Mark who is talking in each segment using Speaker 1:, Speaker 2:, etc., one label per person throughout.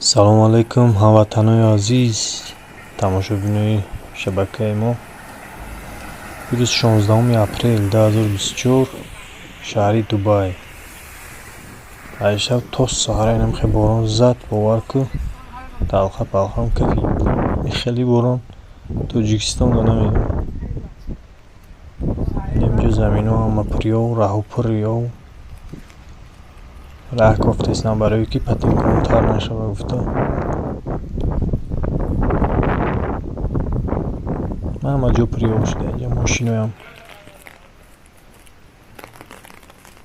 Speaker 1: Салому алайкум, ҳамватанои азиз, тамошобинои шабакаи мо. Рӯзи 16 апрел 2024, шаҳри Дубай. Айшаб то саҳара инам хеле борон зад, бовар ку, талха палхам кафид. Хеле борон Тоҷикистонда намедонам. Инҷо замино ҳама пурёв, раҳу пурёв. Раҳ кофтестам барое ки патинкаам тар нашава гуфта. Ҳама ҷо пурёв шуда инҷа мошиноям.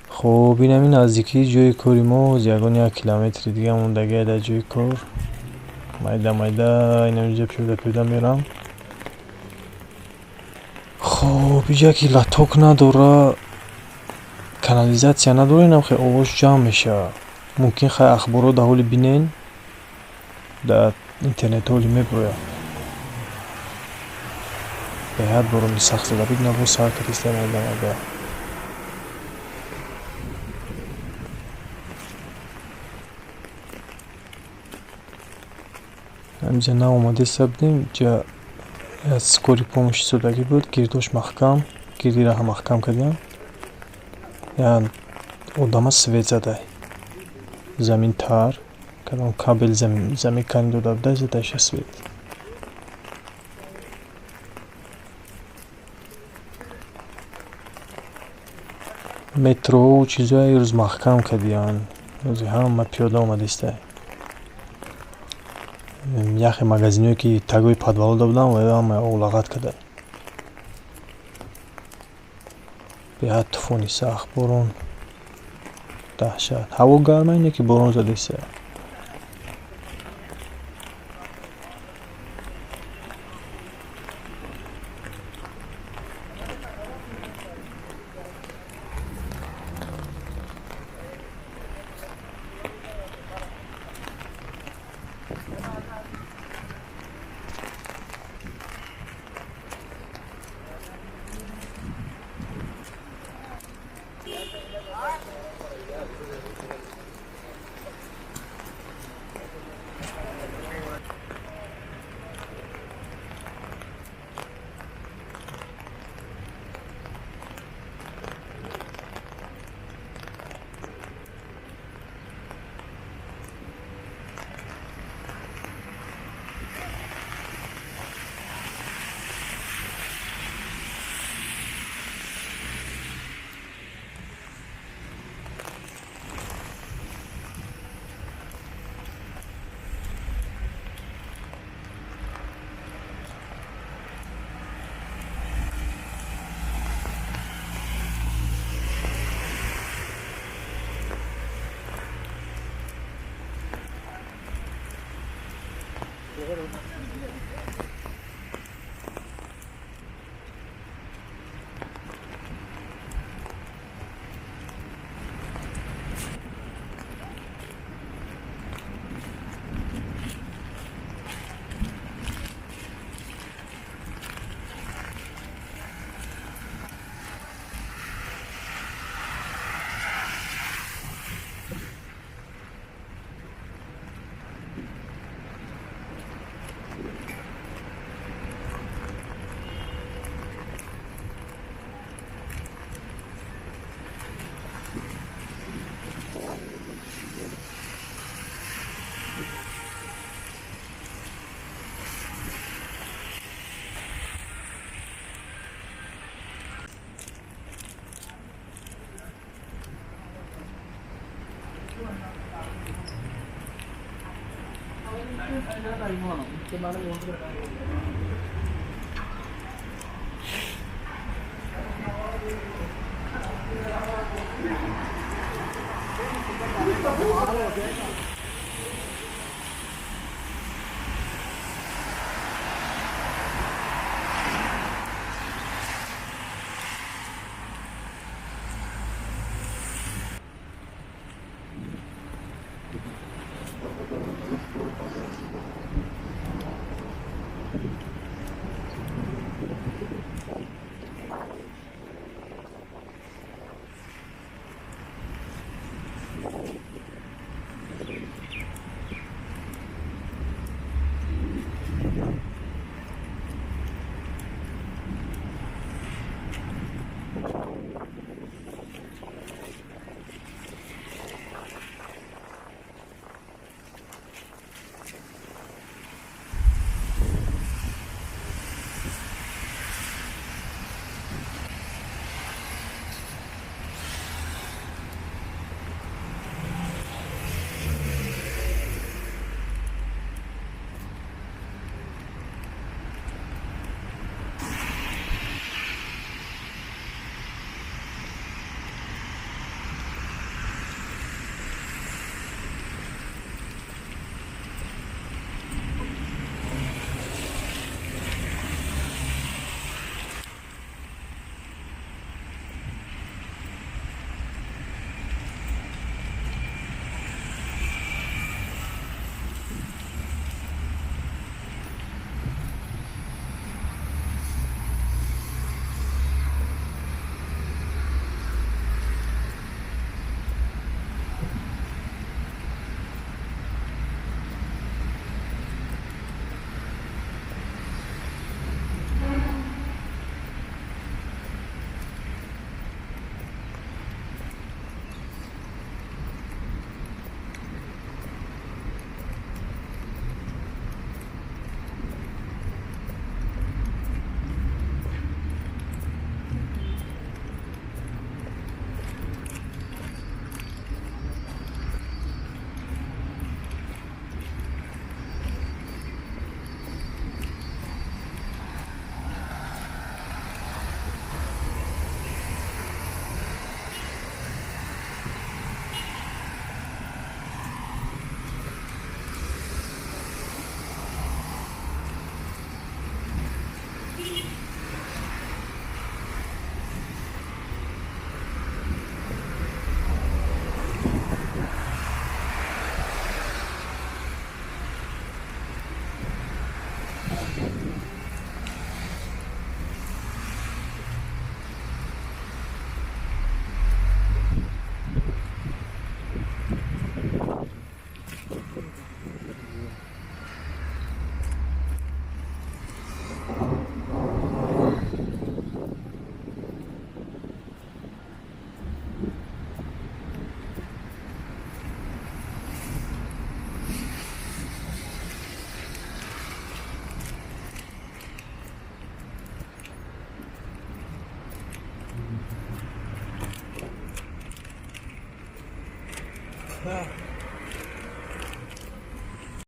Speaker 1: Хоб, инами наздикии ҷои кори мо, ягон як километри дига мондагиа дар ҷои кор. Майда майда инамиҷа пиёда пиёда мерам. Хоб, иҷа ки латок надора, канализатсия надора, инам хеле овоз ҷамъ мешавад. Мумкин хай ахборро дар ҳоли бинен, дар интернет ҳоли мебирояд. Беҳад борони сахт зада буд, ина боз сар кардиста майда майда. Ҳамиҷа наомадеста будем, ҷа аз скорый помощь истодагӣ буд, гирдош маҳкам, гирди раҳа маҳкам кардиям. Як одама свет задай. Замин тар, кадом кабел замин кани дода буда, задаша свет. Метроу чизое рӯз маҳкам кардиян. Рӯзи ҳама пиёда омадеста. Яхе магазиное ки тагои подвалода буданд, ва ҳама олағат карданд. Беҳад тӯфони сахт, борон даҳшат. Ҳаво гарма, ине ки борон задеста.